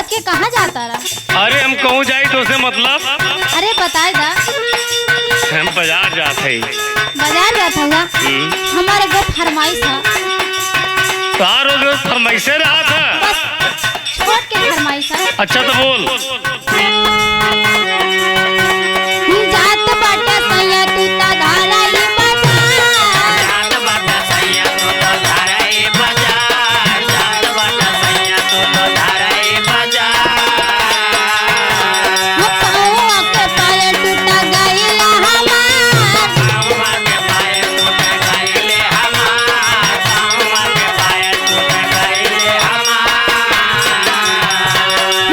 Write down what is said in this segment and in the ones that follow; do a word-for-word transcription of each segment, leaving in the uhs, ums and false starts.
के कहाँ जाता रहा? अरे हम कहूँ जाई तो उसे मतलब? अरे बताए दा। हम बाजार जात है। बाजार जात हुआ? हम्म। हमारे एगो फरमाइश है। तारो जो फरमाइशे रहा था। बस छोट के फरमाइश है। अच्छा तो बोल। जात बाटे सैया तू त धाराई बाजार। जात बाटे सैया तू त धाराई बाजार। जात बाटे सैया तू त धाराई बाजार। पौआ के पायल टूट गइल हमार। पौआ के पायल टूट गइल हमार। पौआ के पायल टूट गइल हमार।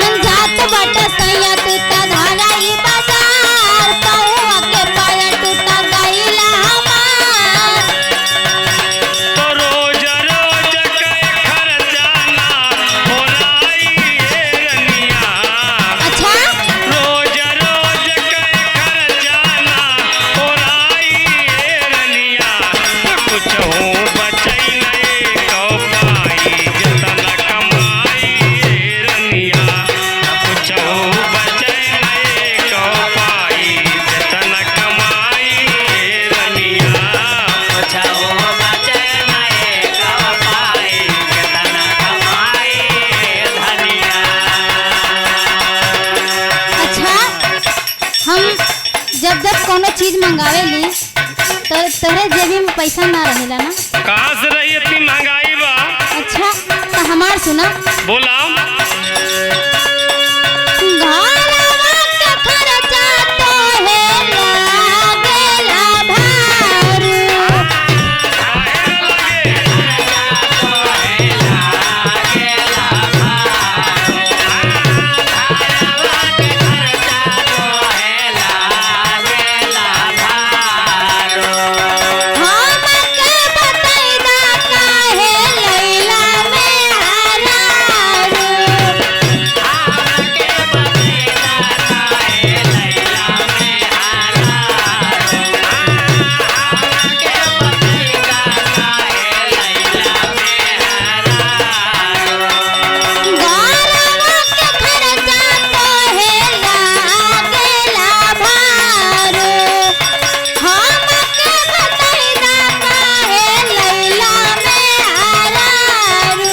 हम जात बाटे सैया तू त धाराई बाजार, पौआ के पायल टूट गइल हमार। तो रोज रोज के खर्चा ना ओराई ए रनिया। अच्छा? रोज रोज के खर्चा ना ओराई ए रनिया। कुछ हो बचई नहीं कौ पाई जतन कमाई ए रनिया। कुछ हो बचई नहीं कौ पाई जतन कमाई ए रनिया। कुछ हो बचई नहीं कौ पाई जतन कमाई ए धनिया। अच्छा, हम जब जब कोनो चीज मंगावे ली, तो तोहरे जेबी में पैसा ना रहेला ना? कहाँ से रही, इतनी महंगाई बा? अच्छा, तो हमार सुना। बोला। घरवा के खर्चा तोहे लागेला भारू। हमके बतैदा काहे लैला मेहरारू। घरवा के खर्चा तोहे लागेला भारू। हमके बतैदा काहे लैला मेहरारू।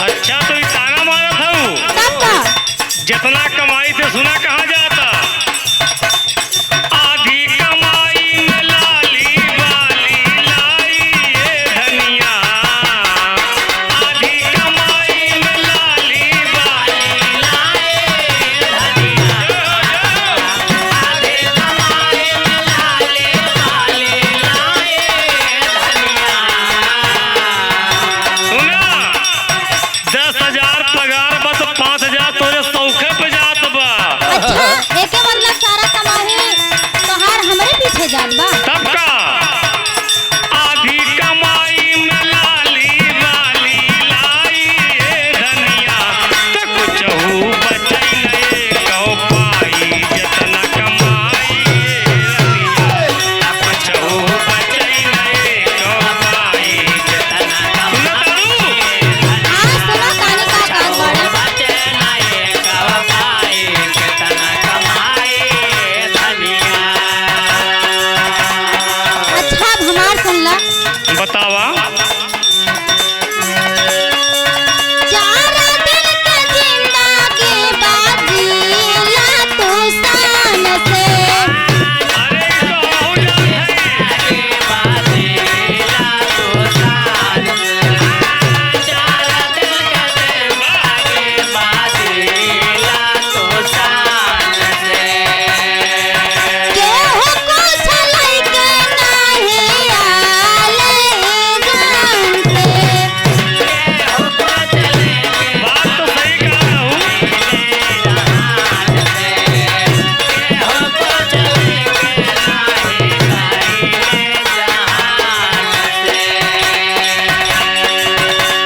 अच्छा, तो ई ताना मारत हऊ? तब का? जितना कमाई थे सुना कहाँ जाता? आधी कमाई में लाली बाली लाई ए धनिया। आधी कमाई में लाली बाली लाई ए धनिया। आधी कमाई में लाली बाली लाई ए धनिया। सुना, दस हजार पगार बा तो पाँच हजार तोरे सौखे पे जात बा। अच्छा, एके मतलब सारा कमाई तोहार हमरे पीछे जात बा। तब का? आधी कमाई में लाली बाली लाई ए धनिया, तो कुछहू बचई नहीं कौ पाई जतना कमाई ए धनिया। हाँ, सुनो तानी का कहत बाड़े। अच्छा, अब हमार सुन ला। बतावा। चार दिन के जिंदगी बाजीला तू शान से। अरे, ई तो हमहू जान हई। केहू कुछ लइके नाही आले जानते। बात तो सही कहा हूँ।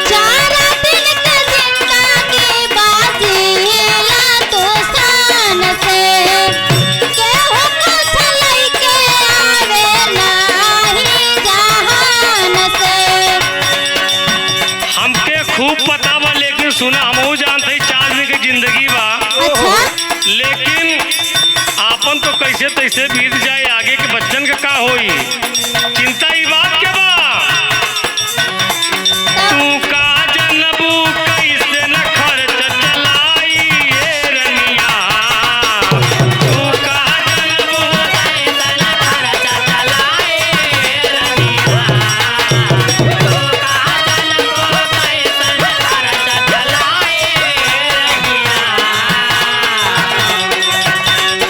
चार दिन के जिंदगी बाजीला तू शान से। केहू कुछ लइके आवे नाही जहान से। हमके खूब पता बा, लेकिन सुना, हमहू जानत हई, चार दिन के आपन तो कैसे तैसे बीत जाए, आगे के बच्चन के का होई? चिंता ई बात के बा। तू का जनबू कैसे न खर्च चलाई ए रनिया। तू का जनबू कैसे न खर्च चलाई ए रनिया। तू का जनबू कैसे न खर्च चलाई ए रनिया।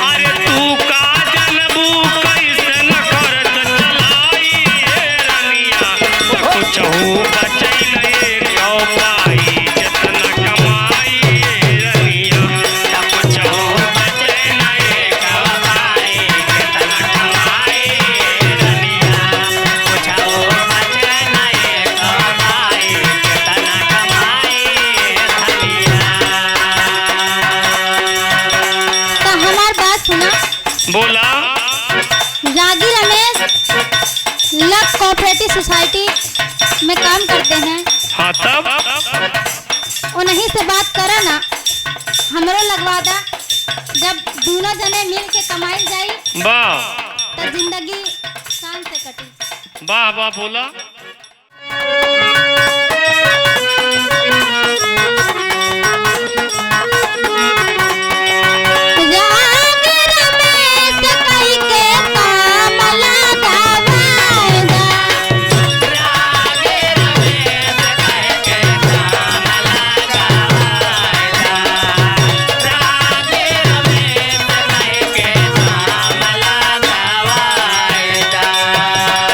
अरे तू का जनबू कैसे न खर्च चलाई ए रनिया। त कुछहू बचै न एको पाई, जेतना कमाई ए रनिया। त कुछहू बचै न एको पाई, जेतना कमाई ए रनिया। कुछहू बचै न एको पाई, जेतना कमाई ए रनिया। त हमार बात सुना। बोला। रागी रमेश लक कोऑपरेटिव सोसाइटी में काम करते हैं। हाँ, तब? उन्हीं से बात करा ना, हमरो लगवा दा। जब दूनो जने मिल के कमाइल जाई, वाह। त जिंदगी शान से कटी। वाह, वाह, बोला।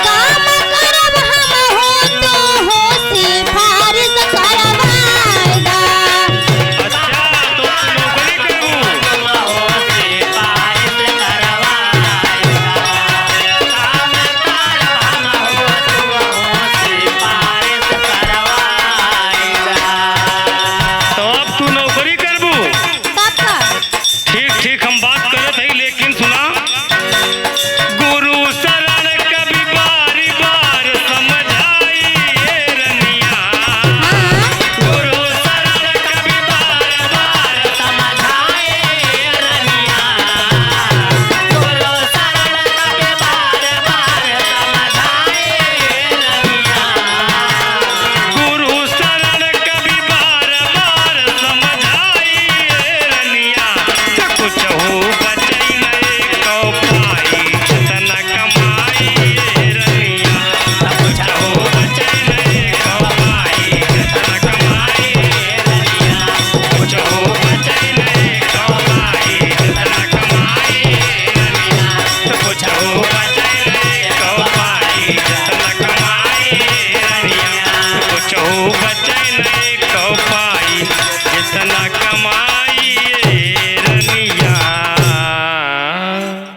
काम करब हम हो, तू हो सिफारिश करवाए दा। अच्छा, तो तू नौकरी करबू? तो अब तू नौकरी करबू? तब का? ठीक, ठीक, हम बात करत हई, लेकिन सुना। गुरु शरण कबि बारि बार समझाई ए रनिया। हाँ। गुरु शरण कबि बार बार समझाई ए रनिया। गुरु शरण कबि बार बार समझाई ए रनिया। गुरु शरण कबि बार बार समझाई ए रनिया। त कुछहू बचै न एको पाई, जेतना कमाई ए रनिया। त कुछहू बचै न एको पाई, जेतना कमाई ए रनिया। कुछहू बचै न एको पाई, जेतना कमाई ए रनिया। त कुछहू बचै न एको पाई, जेतना